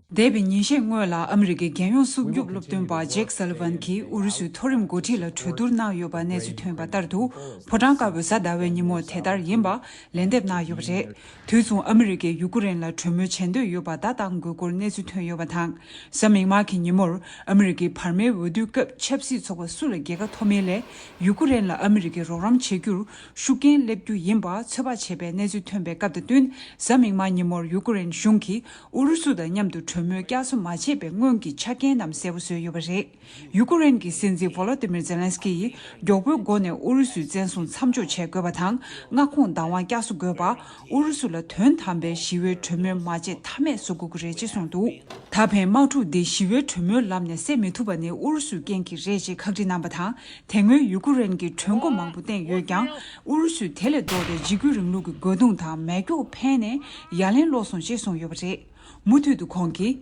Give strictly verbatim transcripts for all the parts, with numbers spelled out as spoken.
འདས་པའི་ཉིན་ཤས་སྔོན་ལ་ཨ་མི་རི་ཀའི་རྒྱལ་ཡོངས་སྲུང་སྐྱོབ་སློབ་སྟོན་པ་ཇེག་སཱ་ལི་ཝན་གྱིས་ཨུ་རུ་སུའི་མཐོ་རིམ་འགོ་ཁྲིད་ལ་གྲོས་བསྡུར་གནང་ཡོད་པ་གནས་ཚུལ་ཐོན་པ་ལྟར་དུ། ཕོ་བྲང་དཀར་པོའི་གཟའ་ཟླ་བའི་ཉིན་མོར་དེ་ལྟར་ཡིན་པ་ལན་འདེབས་གནང་ཡོད་པ་རེད། དུས་མཚུངས་ཨ་མི་རི་ཀས་ཡུ་ཀེ་རེན་ལ་གྲོས་མོལ་བྱེད་འདོད་ཡོད་པ་ད་ལྟའང་དགོས་སྐོར་གནས་ཚུལ་ཐོན་ཡོད་པ་དང་། གཟའ་མིག་དམར་གྱི་ཉིན་མོར་ཨ་མི་རི་ཀའི་བར་མའི་འོས་བསྡུའི་སྐབས་ཆབ་སྲིད་ཚོགས་པ་སུ་ལ་རྒྱལ་ཁ་ཐོབ་མིན་ལས། ཡུ་ཀེ་རེན་ལ་ཨ་མི་རི་ཀས་རོགས་རམ་བྱེད་རྒྱུར་ཤུགས་རྐྱེན་སླེབས་རྒྱུ་ཡིན་པ་ཚོད་དཔག་བྱས་པའི་གནས་ཚུལ་ཐོན་པའི་སྐབས་དང་བསྟུན། གཟའ་མིག་དམར་ཉིན་མོར་ཡུ་ཀེ་རེན་གཞུང་གིས་ཨུ་རུ་སུ་དང་མཉམ་དུ་གྲོས་མོལ་བསྐྱར་གསོ་མ་བྱས་པའི་སྔོན་གྱི་ཆ་རྐྱེན་རྣམས་གསལ་པོ་བཟོས་ཡོད་པ་རེད། ཡུ་ཀེ་རེན་གྱི་སྲིད་འཛིན་ཝོ་ལོ་ཏི་མིར་ཛེ་ལན་སི་ཀི་ཡིས་མགྱོགས་པོའི་སྒོ་ནས་ཨུ་རུ་སུའི་བཙན་བཟུང་མཚམས་འཇོག་བྱེད་དགོས་པ་དང་། མངའ་ཁོངས་བདག་དབང་བསྐྱར་གསོ་དགོས་པ། ཨུ་རུ་སུ་ལ་དོན་དམ་པའི་ཞི་བའི་གྲོས་མོལ་མ་བྱས་ཐབས་མེད་བཟོ་དགོས་ཀྱི་རེད་ཅེས་གསུངས་འདུག་ད་ཕན་དམག་འཁྲུག་འདི་ཞི་བའི་གྲོས་མོལ་ལམ་ནས་སེལ་མི་ཐུབ་པ་ནི་ཨུ་རུ་སུའི་རྐྱེན་གྱིས་རེད་ཅེས་ཁག་དཀྲི་གནང་པ་དང་། དེ་སྔོན་ཡུ་ཀེ་རེན་གྱིས་གྲོས་འགོ་མང་པོ་བཏོན་ཡོད་ཀྱང་། ཨུ་རུ་སུས་དེ་ལས་ལྡོག་སྟེ་འཇིགས་སྐུལ་རིང་ལུགས་ཀྱི་རྒོལ་རྡུང་དང་མེ་སྒྱོགས་འཕེན་ནས་ཡ་ལན་སློག་སོང་ཅེས་གསུངས་ཡོད་པ་རེད། མུ་མཐུད་དུ་ཁོང་གིས།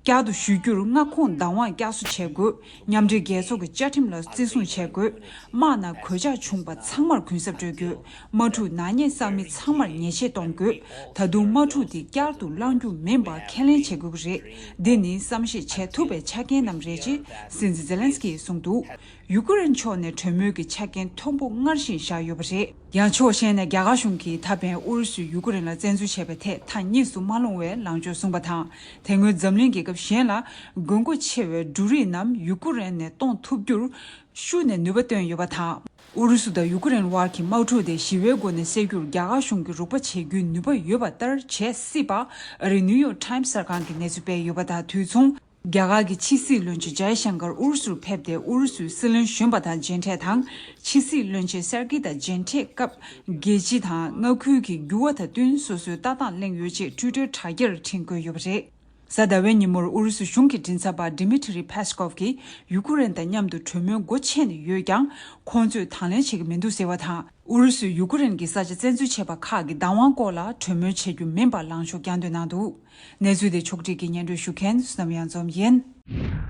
བསྐྱར་དུ་ཞུ་རྒྱུར་མངའ་ཁོངས་བདག་དབང་བསྐྱར་གསོ་བྱེད་དགོས། མཉམ་འབྲེལ་རྒྱལ་ཚོགས་ཀྱི་བཅའ་ཁྲིམས་ལ་བརྩི་སྲུང་བྱེད་དགོས། དམག་ནང་གོད་ཆག་བྱུང་བ་ཚང་མར་གུན་གསབ་སྤྲོད་དགོས། དམག་འཁྲུག་ནག་ཉེས་བསགས་མི་ཚང་མར་ཉེས་ཆད་གཏོང་དགོས། ད་དུང་དམག་འཁྲུག་དེ་བསྐྱར་དུ་བསླང་རྒྱུ་མིན་པ་ཁས་ལེན་བྱེད་དགོས་ཀྱི་རེད། འདི་ནི་བསམ་ཤེས་བྱེད་ཐུབ་པའི་ཆ་རྐྱེན་རྣམས་རེད་ཅེས་སྲིད་འཛིན་ཛེ་ལན་སི་ཀིས་གསུངས་འདུག་ཡུ་ཀེ་རེན་ཕྱོགས་ནས་གྲོས་མོལ་གྱི་ཆ་རྐྱེན་མཐོན་པོ་སྔར་བཞིན་བཞག་ཡོད་པ་རེད། ཡང་ཕྱོགས་གཞན་ནས་རྒྱ་གར་གཞུང་གིས་ད་ཕན་ཨུ་རུ་སུས་ཡུ་ཀེ་རེན་ལ་བཙན་འཛུལ་བྱས་པའི་ཐད་མཐའ་གཉིས་སུ་མ་ལྷུང་བའི་ལངས་ཕྱོགས་བཟུང་བ་དང་། དེ་སྔོན་འཛམ་གླིང་རྒྱལ་ཁབ་གཞན་ལ་དགོས་མཁོ་ཆེ་བའི་འབྲུ་རིགས་རྣམས་ཡུ་ཀེ་རེན་ནས་གཏོང་ཐུབ་རྒྱུར་ཤུགས་ནས་ནུས་པ་བཏོན་ཡོད་པ་དང་། ཨུ་རུ་སུ་དང་ཡུ་ཀེ་རེན་དབར་གྱི་དམག་འཁྲུག་དེ་ཞི་བའི་སྒོ་ནས་སེལ་རྒྱུར་རྒྱ་གར་གཞུང་གིས་རོགས་པ་བྱེད་རྒྱུའི་ནུས་པ་ཡོད་པ་ལྟར་བྱེད་སྲིད་པ། ཨ་རིའི་ནིའུ་ཡོག་ཊའིམ་གསར་ཁང་གིས་གནས་ཚུལ་སྤེལ་ཡོད་པ་དང་། དུས་མཚུངས། རྒྱ་གར་གྱི་ཕྱི་སྲིད་བློན་ཆེན་ཇའི་ཤང་ཀར་ཨུ་རུ་སུར་ཕེབས་ཏེ་ཨུ་རུ་སུའི་སྲིད་བློན་གཞོན་པ་དང་མཇལ་འཕྲད་དང་། ཕྱི་སྲིད་བློན་ཆེན་སེར་གྱི་དང་མཇལ་འཕྲད་སྐབས། རྒྱལ་སྤྱི་དང་མངའ་ཁུལ་གྱི་འགྱུར་བ་དང་བསྟུན་སོ་སོའི་ལྟ་སྟངས་གླེང་ཡོད་ཅེས་ཊུའི་ཊར་དྲ་རྒྱར་འཕྲིན་བཀོད་ཡོད་པ་རེད། གཟའ་ཟླ་བའི་ཉིན་མོར་ཨུ་རུ་སུ་གཞུང་གི་མགྲིན་ཚབ་པ་ཌི་མི་ཊི་རི་ཕེ་སི་ཀོབ་ཀྱིས་ཡུ་ཀེ་རེན་དང་མཉམ་དུ་གྲོས་མོལ་སྒོ་ཕྱེ་ནས་ཡོད་ཀྱང་། ཁོང་ཚོས་དང་ལེན་བྱེད་ཀྱི་མི་འདུག་ཟེར་བ་དང་། ཨུ་རུ་སུས་ཡུ་ཀེ་རེན་གྱི་ས་ཆ་བཙན་འཛུལ་བྱས་པ་ཁག་གི་བདག་དབང་སྐོར་ལ་གྲོས་མོལ་བྱེད་རྒྱུ་མིན་པར་ལངས་ཕྱོགས་བསྐྱར་ཟློས་གནང་འདུག་གནས་ཚུལ་དེ་ཕྱོགས་སྒྲིག་གིས་སྙན་སྒྲོན་ཞུ་མཁན་བསོད་ནམས་གཡང་འཛོམས་ཡིན།